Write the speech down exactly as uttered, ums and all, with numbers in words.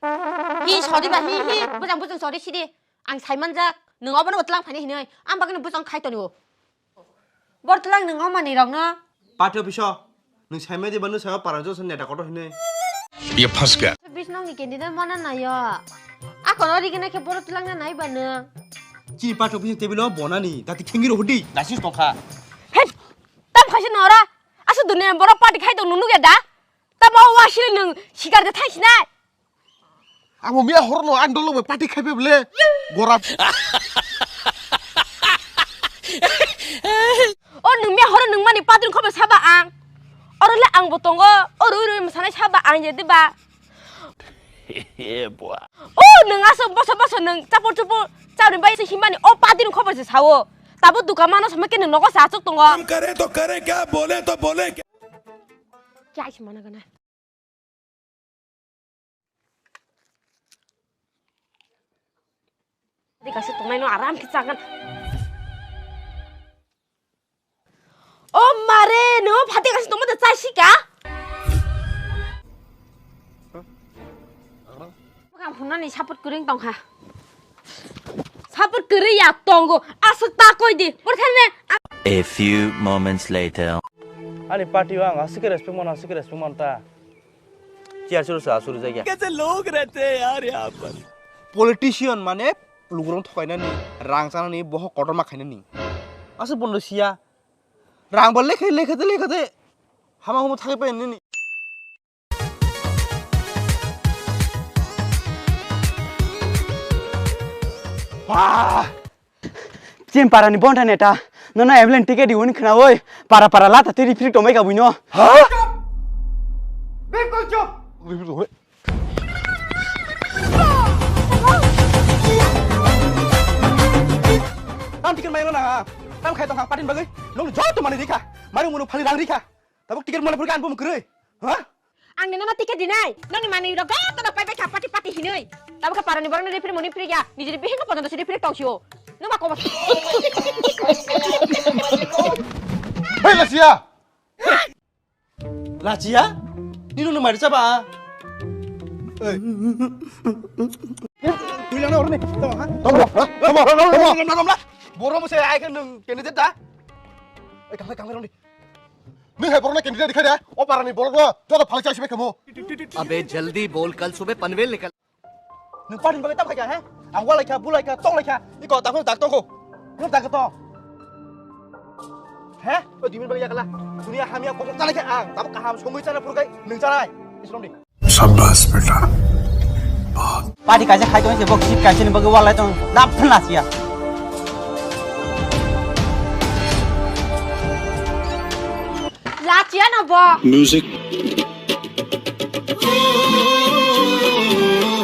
Hi sodi ba, hi, hi, bujang, bujang sodi sidi. Ang saimanjak, nwng obono bo tlang phaini hinwi. Ang bagwino bujang khai tongo. Bor tlang nwng o manwi rokno. Party office o nwng saimadi ba nwng saiba para joto neta kotor hinwi. Ye phas gaya. Bis nokni candidate mana nayo. Akono rigina khe bor tlang na nai ba nwng. Chini party office ni table o bonani, dati khengiro hudi, license tongkha. Hei, tam khaisa nora. Asu dunia borok party khai tong nunu ge da. Tamo wasili nwng sikar de thangsinai. Amo miya horo no ang dolo bai party khai pe bele. Gora. O nwng miya horo nwng mani party khobor saba ang. Oro le ang bo tongo. O rui rui msanai saba ang je diba. Yeah, boy. O nwng aso boso boso nwng chapur chupur chapur bai se himani o party khobor se sao. Tabo duka mano sama ke nwng nogo sa achuk tongo. हम करे तो करे क्या, बोले तो बोले क्या? Kya is mana gana? Di kasi tongnai no aram khe chagan. O mare, no phati kasi tongma da chai sika? Ang phunani support kwrwi tongkha. Support kwrwi ya tongo. Aswk ta koi di. Por thane. A few moments later. Ani party o ang aswk respect mano, aswk respect mano ta. Chair suru sa suru jagya. कैसे लोग रहते हैं यार यहाँ पर। Politician mane lugurong thokainani, rang chanani, bohok kotorma khainani. Aswk bondo siya. Rang bo lekhe lekhe de lekhe de. Hama humo thagwi pai nini. Bah! Chin para ni bonta neta. Nono Evelyn ticket diwin khna oi. Para para lata tiri free tomai ka buino. Ha? Bilkul chup. Tam ticket mai lo na. Tam khai tong kha patin bagwi. Nong joto mani rikha. Mari munu phali rang rikha. Tabuk ticket mole phurkha an bum kwrwi. Ha? Ang nini no ticket dinai. Noni mani rok joto no pai bai kha pati pati hinui. Tabuk kha parani borok no referee moni free ya. Nijini bihik no pojonto si referee tong sio. Numa kobo. Hei, Lasia! Lachiya? Nino no mari chaba? Ei. Tui lana orni. Tama ha? Tama, tama, tama, tama. Boro mo se ai kan nung kene jeta. Ei, kamai, kamai roni. Nung hai boro na kene jeta dikhai da. O parani boro no. Joto phalai chai sibai kamo. अबे जल्दी बोल, कल सुबह पनवेल निकल। Nung party ni bagwi tam khaikha, he? Ang walaikha, bulaikha, tonglaikha. Iko, dakhno dak tongkho. Nung dak tong. He? O dimin bagwi yakala. Dunia hamya kosong chalaikha ang. Tamo kaham songwi chana phurkai, nung chanai. Islom di. शाबाश बेटा। Party kaisa khai tong, se bok seat kaisa ni bagwi walai tong. Lap phna siya. Lachiya no bo. Music.